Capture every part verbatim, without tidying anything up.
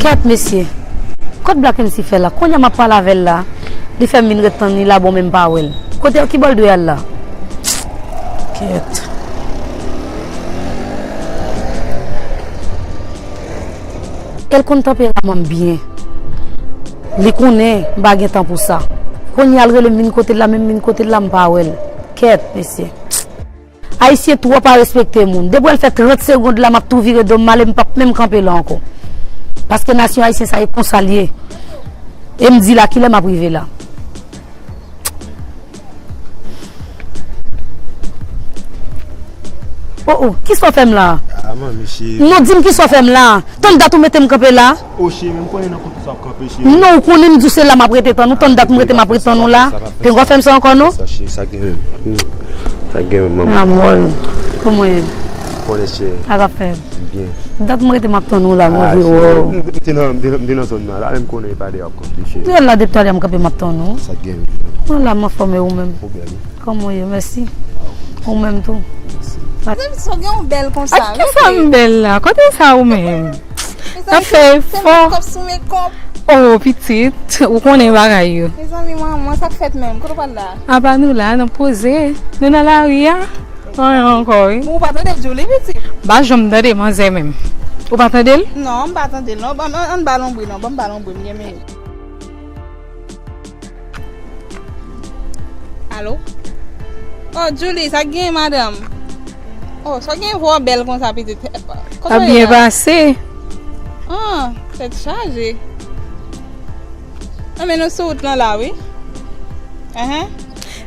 Kèt, mesye. Kot Black M C fè la? Kounye a m ap pale avè l la. Li fè m vin ret tann li la, bon, men m pa wè l. Kote, ki bò l dwe al la? Kèt. E l konn tanperaman m byen. Li konnen m pa gen tan pou sa. Kounye a l rele m vin kote l la, men m vin kote l la, m pa wè l. Kèt, mesye. Ayisyen twò pa respekte moun. Depi w wè l fè trant segonn la, m ap tou vire do m ale, m p ap menm kanpe la ankò. Paske nasyon ayisyen sa e konsa l ye. E m di la, kilè m ap rive la? Oh, oh, kisa w fè m la? Ah, manmi, cheri. Non, di m kisa w fè m la. Tann dat ou mete m kanpe la. Oh, cheri, men m konnen nan kont ou sa ap kanpe, cheri. Non, ou konnen m di w se la m ap rete tann ou. Tann dat m rete, m ap ret tann ou la. Pengo fè m sa ankò, non? Sa, cheri, sa gen menm. Hmm. Sa gen menm, manmi. Amòl, kòman w ye? Konnen, cheri. Sa k ap fèt? Byen. Dat m rete, m ap tann ou la, m anvi wè w. M te nan, m te nan, m te nan zòn nan la, men m konnen e pa de ap kanpe, cheri. Mwen la depi talè m kanpe, m ap tann ou. Sa gen menm. Mwen la, m anfòme, ou menm? Ou byen, wi. Kòman w ye? Mèsi. Ou menm tou. Mezanmi, sa w gen yon bèl konsa. Ak kisa m bèl la? Kote sa ou menm? N ap fè efò. Se makeup sou makeup. Oh, pitit, ou konnen bagay yo. Mezanmi, manman, sa k fèt menm? Kote w pral la? Apa nou la, n ap poze. Nou nan lari a. Anyen ankò, wi. Ou pa tande Julie, pitit? M pa janm tande manzè menm. Ou pa tande l? Non, m pa tande l, non. Ban m, ann ba l yon bri, non. Ban m ba l yon bri, m gen minit. Alo? Oh, Julie, sa k gen, madanm? Oh, sa w gen vwa w bèl konsa, pitit? Kote w ye la? Ap byen pase. Ah, tèt chaje. Enben, nou sou wout lan la, wi. Enhen.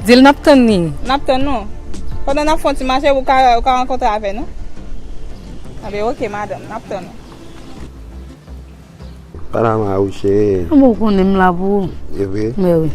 Di l n ap tann li. N ap tann nou. Pandan n ap fè yon ti mache, ou ka, ou ka rankontre avè nou. Enben, oke, madanm, n ap tann nou. Panama ou, cheri. Bon, ou konnen m la pou ou. E vre? Men wi.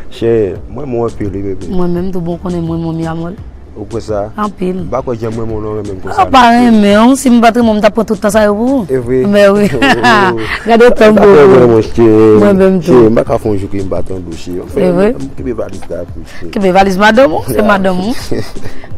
Cheri, mwen renmen w anpil, wi, bebe. Mwen menm tou, bon, ou konnen mwen renmen w, mi amor. Ou kwè sa? Anpil. M pa kwè jan m renmen w, non, renmen m konsa. Ou pa renmen w, si m pa t renmen w, m t ap pran tout tan sa yo pou ou. E vre? Men wi. Gade tan m pou ou. Mwen menm tou. Cheri, m pa ka fè yon jou ke m pa tande w, cheri. E vre? Kenbe valiz la pou ou, cheri. Kenbe valiz madanm ou, se madanm ou.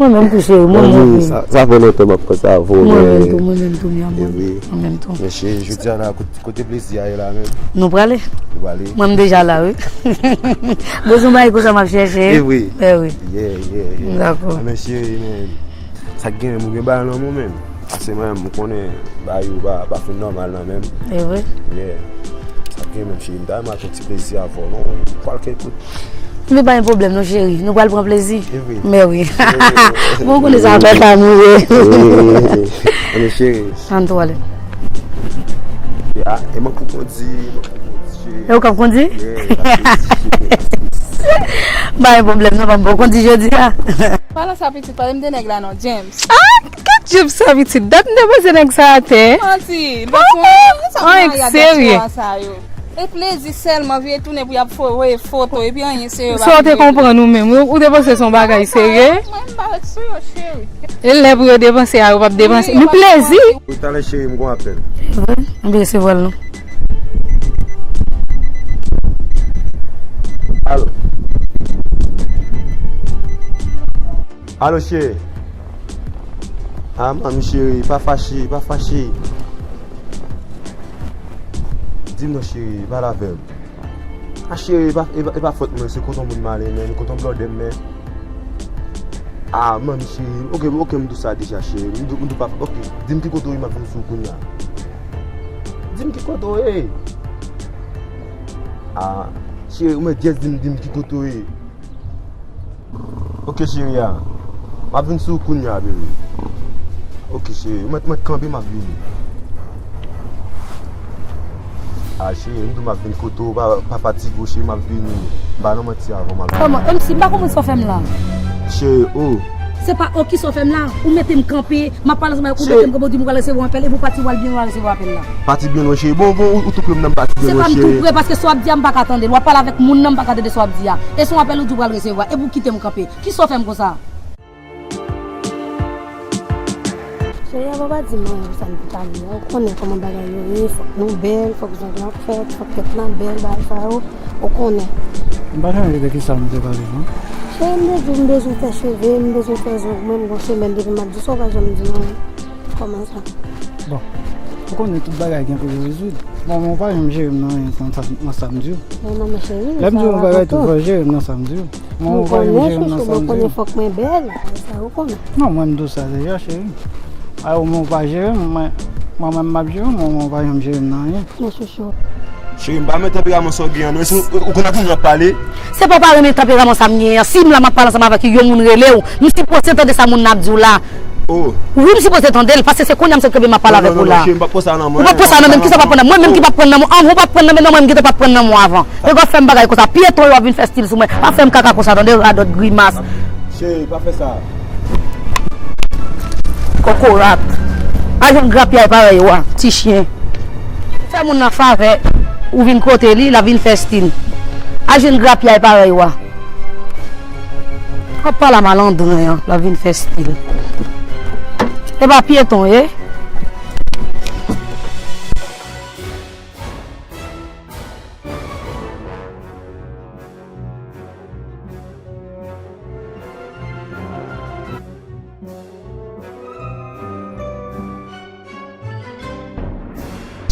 Mwen menm tou, cheri, mwen renmen w anpil. Sa, sa fè lontan m ap panse avè w, men. Mwen menm tou, mwen menm tou, mi amor. E vre? Mwen menm tou. Men cheri, jodi a la, kote, kote plezi a ye la menm? Nou prale. Nou prale. Mwen, m deja la, wi. Bezwen bagay konsa m ap chèche. E vre? E wi. Yeah, yeah, yeah. Dakò. Men cheri, men, sa k gen menm, ou gen bagay nan men w menm. Pase mwen menm, m konnen bagay yo pa, pa fin nòmal nan menm. E vre? Yeah. Sa k gen menm, cheri, m ta renmen al fè yon ti plezi avè w, non? Kwalke kout. Men pa gen pwoblèm non, cheri. Nou pral pran plezi. E vre? Men wi. Bon, ou konnen sa fè sa nou ye. Ann cheri. Ann tou ale. Ah, e mwen pou kondi, mwen pou kondi, cheri. E ou k ap kondi? Yeah, m ap kondi, cheri. Pa gen pwoblèm non, pa m pou kondi jodi a. Palan sa pitit, pale m de nèg la non, James. Ah, kat James sa pitit? Dat m depoze nèg sa atè. Manti, l pa konnen sa pou mari a gason sa yo. E plezi sèlman vye tounen pou y ap fo-, voye foto, epi anyen serye pa. Sa w te konprann ou menm? Ou, ou te panse se yon bagay serye? Mwen, m pa ret sou yo, cheri. E lè pou yo depanse a, yo p ap depanse. Nou plezi. Talè cheri, m gon apèl. Se vre? M te resevwa l non. Alo. Alo, cheri. Ah, manmi cheri, pa fache, pa fache. Di m non, cheri, pale avè m. Ah, cheri, e pa, e pa, e pa fòt mwen, se kote yon moun m ale, men, kote yon blòdè m, men. Ah, manmi cheri, oke, oke, m di w sa deja, cheri. M di, m di w pa, oke, di m ki kote w ye, m ap vin sou ou kounye a. Di m ki kote w ye. Ah, cheri, ou mèt just di m, di m ki kote w ye. Oke, cheri a. M ap vin sou ou kounye a, bebe. Oke, cheri. Ou mèt, mèt kanpe, m ap vini. Ah, cheri, m di w m ap vin kote w. Pa, pa fatige w, cheri, m ap vini. M pa nan manti avè w, m ap vini. Kòman? M si, m pa konprann sa w fè m la. Cheri, oh. Se pa oh kisa w fè m la. Ou mete m kanpe, m ap pale ansanm avèk ou, mete m kanpe, ou di m ou pral resevwa apèl, epi w pati, w al byen, w al resevwa apèl la. Pati byen lwen, cheri. Bon, bon, ou, ou tou pre m nan, m pati byen lwen, cheri. Se pa m tou pre, paske sa w ap di a, m pa ka tande l. W ap pale avèk moun nan, m pa ka tande sa w ap di a. E se yon apèl ou di w pral resevwa, epi w kite m kanpe. Kisa w fè m konsa? Cheri a, papa di m anyen sa n te pale a. Ou konnen kòman bagay yo ye, fòk nou bèl, fòk zong lan fèt, fòk tèt lan bèl, bagay sa yo, ou konnen. M pa konnen de kisa nou te pale, non. Cheri, m te di w m bezwen fè cheve, m bezwen fè zong mwen, m gon semèn depi m ap di sa, ou pa janm di m anyen. Kòman sa? Bon. Ou konnen tout bagay gen pou yo rezoud. Bon, mwen pa janm jere m nan anyen nan sa, nan sa m di w. Non, non, men cheri, lè m di w yon bagay, tou fò jere m nan sa m di w. Mwen pa janm jere m nan sa m di w. Mwen konnen fòk mwen bèl, sa ou konnen. Non, mwen m di w sa deja, cheri. A, ou menm ou pa jere m, mwen, mwen menm m ap jere w, mwen, mwen pa janm jere m nan anyen. Men chouchou. Cheri, m pa renmen tanperaman sa w gen an, non. Ou, ou konn ap toujou ap pale. Se pa w pa renmen tanperaman sa m gen an. Si m la, m ap pale ansanm avèk yon moun rele w, m sipoze tande sa moun nan ap di w la. Oh. Wi, m sipoze tande l, paske se kounye a m sot kanpe m ap pale avèk ou la. Ou p ap pran sa nan men, kisa w p ap pran nan men? Mwen menm ki p ap pran nan men, an, ou p ap pran nan men, non, mwen menm ki te p ap pran nan men avan. Nèg w ap fè m bagay konsa, pyeton yo ap vin fè stil sou mwen, pa fè m kaka konsa, tande, radòt grimas. Cheri, pa fè sa. Kokorat. Ajan grapyay parèy ou a, ti chen. Fè moun nan favè, ou vin kote li, l ap vin fè stil. Ajan grapyay parèy ou a. Ap pale a malandren an, l ap vin fè stil. E pa pyeton, e?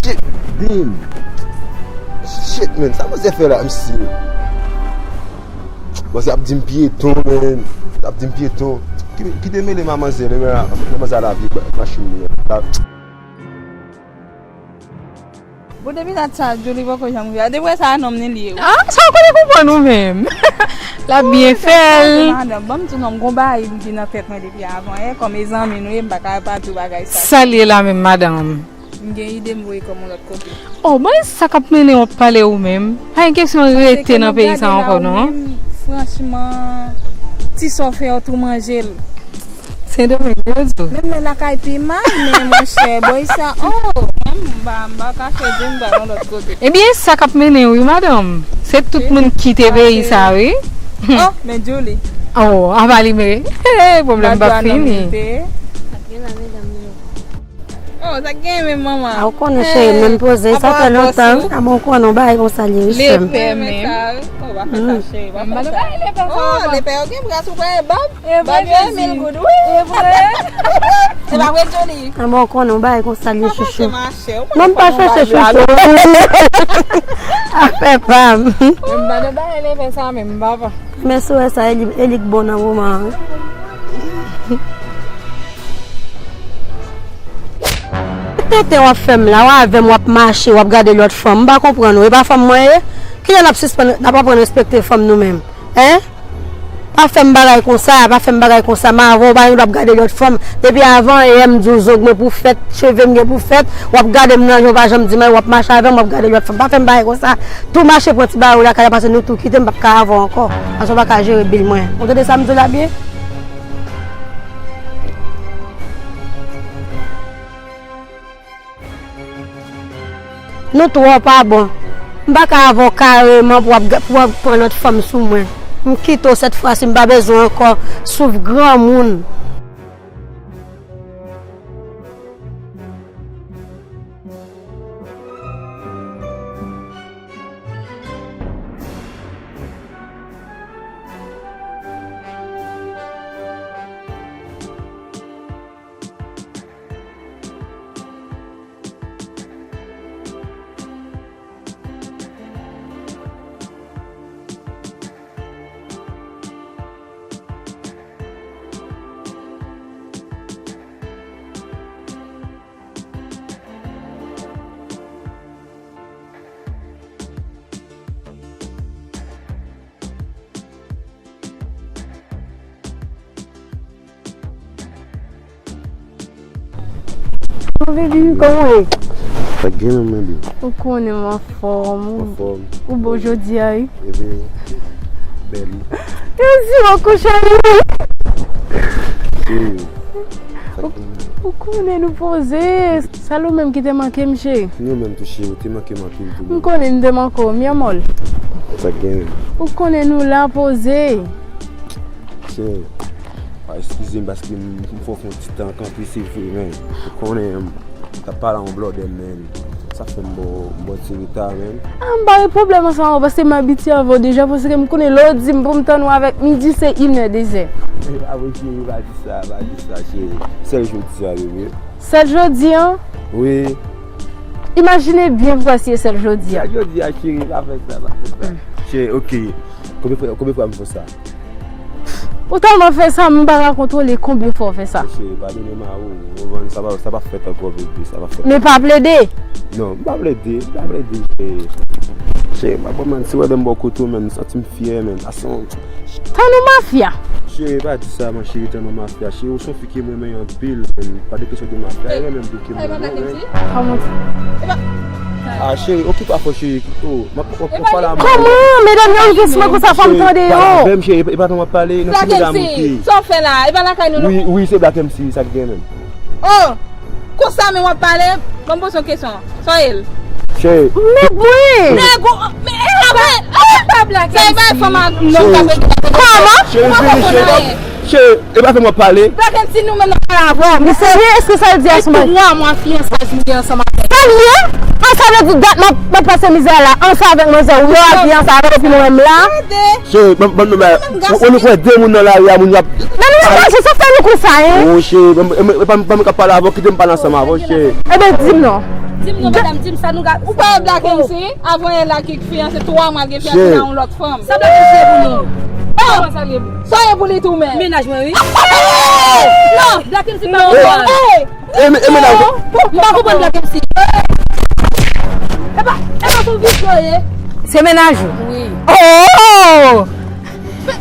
Shit, damn. Shit, man, sa manzè fè la, mesye? Manzè ap di m pyeton, man. Ap di m pyeton. Ki, ki te mele m a manzè, lè manzè a lave machin li an. Bon, depi dat sa, Joli poko janm rive. Depi sa, nonm ni li ye. Ah, sa w konnen konprann ou menm. L ap byen fè l. Madanm, ban m di w non, m gon bagay m gen nan tèt mwen depi avan yè, kòm e zanmi nou ye, m pa ka pa di w bagay sa. Sa l ye la menm, madanm? M gen ide m voye kò m yon lòt kote. Oh, bon, e sa k ap mennen w ap pale ou menm? Pa gen kesyon rete nan peyi sa ankò, non. Franchman, ti sa w fè yo tou manje l. Sendomeng, yo di w. Menm lè lakay pi mal, men monchè, boy sa, oh, menm m pa, m pa kache di m ba nan lòt kote. Ebyen, sa k ap mennen wi, madanm. Se tout moun ki kite peyi sa, wi. Oh, men Julie. Oh, apa li menm? Pwoblèm pa fini. Oh, sa gen menm manman. A, ou konnen cheri, m menm poze, sa fè lontan, wi. A, men ou konnen yon bagay konsa li ye, wi, sè m. Lepè menm. Oh, pa fè sa, cheri, pa fè sa. Oh, lepè, yo gen bras, ou kwè e bab? E vre, Jezi. E vre. E pa vre, Johnny? A, men ou konnen yon bagay konsa li ye, chouchou. Non, m pa chèche chouchou. Afè pa m. M pa nan bagay lepè sa menm, papa. Men si w wè sa, e li, e li k bon nan moman an. Tenten w ap fè m la, w avè m, w ap mache, w ap gade lòt fanm. M pa konprann ou. E pa fanm mwen ye? Kilè n ap sispann, n ap aprann respekte fanm nou menm? Hein? Pa fè m bagay konsa, pa fè m bagay konsa. M avè w, w pa gen dwa ap gade lòt fanm. Depi avan yè m di w zo m gen pou fèt, cheve m gen pou fèt, w ap gade m nan je, w pa janm di m anyen, w ap mache avè m, w ap gade lòt fanm. Pa fè m bagay konsa. Tou mache pran ti bagay ou lakay la, paske nou tou kite m, m p ap ka avè w ankò. Paske w pa ka jere bil mwen. Ou tande sa m di w la byen? Nou twò pa bon. M pa ka avè w kareman pou w ap ga-, pou w ap pran lòt fanm sou mwen. M kite w sèt fwa si m pa bezwen ankò souf granmoun. Baby, kòman w ye? Sa k gen menm, baby? Ou konnen m anfòm. Anfòm. Ou bo jodi a, wi. Epi, bèl, wi. Yo di w kouche, wi. Cheri, sa k gen menm? Ou konnen nou poze. Sèl ou menm ki te manke m, cheri. Yo menm tou, cheri, ou te manke m anpil tou. M konnen m te manke w, mi amor. Sa k gen menm? Ou konnen nou la poze. Cheri, a, eskize m paske m, m fè w fè yon ti tan kanpe, se vre, men. Ou konnen, m t ap pale a yon blòdè m, men. Sa fè m ba w, m ba w ti reta, men. A, m pa gen pwoblèm ansanm avè w, paske m abitye avè w deja, paske m konnen lè w di m pou m tann ou avèk midi, se inè, dezè. E pa vre, cheri, pa di sa, pa di sa, cheri. Sèl jodi a, bebe. Sèl jodi a? Wi. Imajine byen pou wè si e sèl jodi a. Sa jodi a, cheri, pa fè sa, pa fè sa. Cheri, ok. Konbyen fwa, konbyen fwa m fè sa? Ou tèlman fè sa, m pa ka kontwole konbyen fwa w fè sa. Cheri, padone m a ou. Ou konprann, sa pa, sa pa fèt ankò, bebe, sa pa fèt. Men pa plede. Non, m pa plede, m pa plede, cheri. Cheri, m pa konprann, si w wè lè m bò kote w, menm, m santi m fyè, menm. Sa se yon Tann ou mafya. Cheri, pa di sa, man, cheri, tann ou mafya. Cheri, ou se yon fi ki m renmen anpil, menm. Pa de kesyon de mafya, e renmen m tou ki m renmen, menm. Kòman? Ah, cheri, okipe afè w, cheri. Oh, m ap, m ap, m ap pale a moun. Kòman? Medam yo rive sou mwen konsa, fò m tande yo. Cheri, pale avè m, cheri, e pa nou w ap pale, non, se medam ou ki. Sa w fè la? E pa lakay nou, non? Wi, wi, se Black M C, sa k gen menm. Oh! Konsa men w ap pale? Ban m poze w kesyon. Sa w ye l? Cheri. Nèg mwen! Nèg ou, men e pa, e pa Black M C. Sa e bay fanm a nonm k ap rete. Kòman? Cheri, cheri, cheri. Cheri, e pa fè m w ap pale. Black M C, nou menm n ap pale avè w. Ou serye? Èske sa l di a sou mwen? Twa mwa fiyanse m gen ansanm avè l. Sa l ye? An, sa vle di dat m ap, m ap pase mizè la ansanm avèk manzè ou yo ap viv ansanm avè l epi nou menm la? Cheri, ban, ban nou bay. Ou, ou nou kwè de moun nan lari a, moun y ap. Men nou angaje, sa fè nou konsa, en? Oh, cheri, ban, ban, ban, ban m ka pale avè w, kite m pale ansanm avè w, cheri. Ebyen, di m non. Di m non, madanm, di m sa nou ka. Ou pa wè Black M C, avan yè la ki fiyanse, twa mwa l gen fiyanse nan yon lòt fanm. Sa Black M C ye pou nou? Oh! Sa w ye pou li tou menm? Mennaj mwen, wi. Non! Black M C pa yon mennaj. E, e, e, medam. M pa konprann Black M C. Epa, epa, se yon visye w ye. Se mennaj ou? Wi. Oh!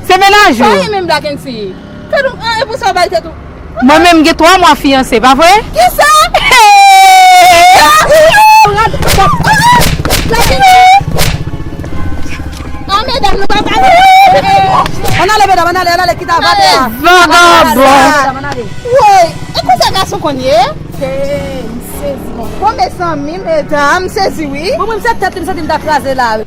Se mennaj ou? Sa e menm Black M C? Fè nou, ah, e pou sa w bay tèt ou. Mwen menm gen twa mwa fiyanse, pa vre? Kisa? Ah, medam, nou pa pale. Ann ale, medam, ann ale, ann ale, kite avè a. Vagabon. Ann ale. Woy, e konsa gason konn ye? Hey, m sezi, bon. Bon, mezanmi, medam, m sezi, wi. Bon, mwen, m se tèt li, m santi m ta kraze la, wi.